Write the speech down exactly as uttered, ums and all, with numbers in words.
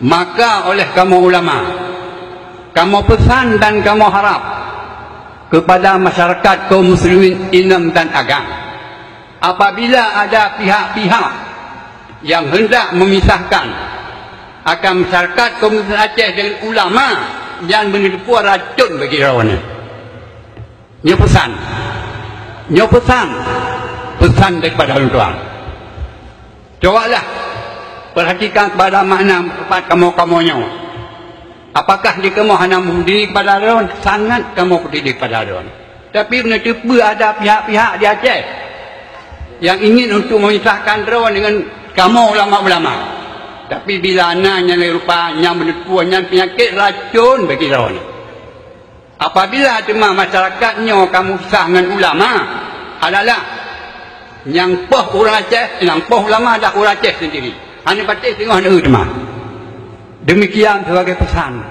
Maka oleh kamoe ulama, kamoe peusan dan kamoe harab keupada masyarakat kaum muslimin inong dan agam, apabila ada pihak-pihak nyang hendak memisahkan akan masyarakat kaum muslimin Aceh dengan ulama, nyan beuneuteupeu racun bagi droeneuh. Nyoe peusan. Nyoe peusan. Peusan daripada ulôn tuan. Cobalah perhatikan kepada makna teumpat kamoe-kamoe nyoe. Apakah di kamoe hana meupeduli kepada droen? Sangat kamoe peduli kepada droen. Tapi beuneuteupeu ada pihak-pihak di Aceh yang ingin untuk memisahkan droen dengan kamoe ulama-ulama. Tapi bila na nyang lagée rupa nyang beuneuteupeu, nyan peunyakét racun bagi droen. Apabila teuma masyarakat nyoe ka meusah ngon ulama, adalah nyang poh ureuëng Aceh, nyang poh ulama adalah ureuëng Aceh sendiri. Hana patéh singoh na teuma. Demikian sebagai pesan.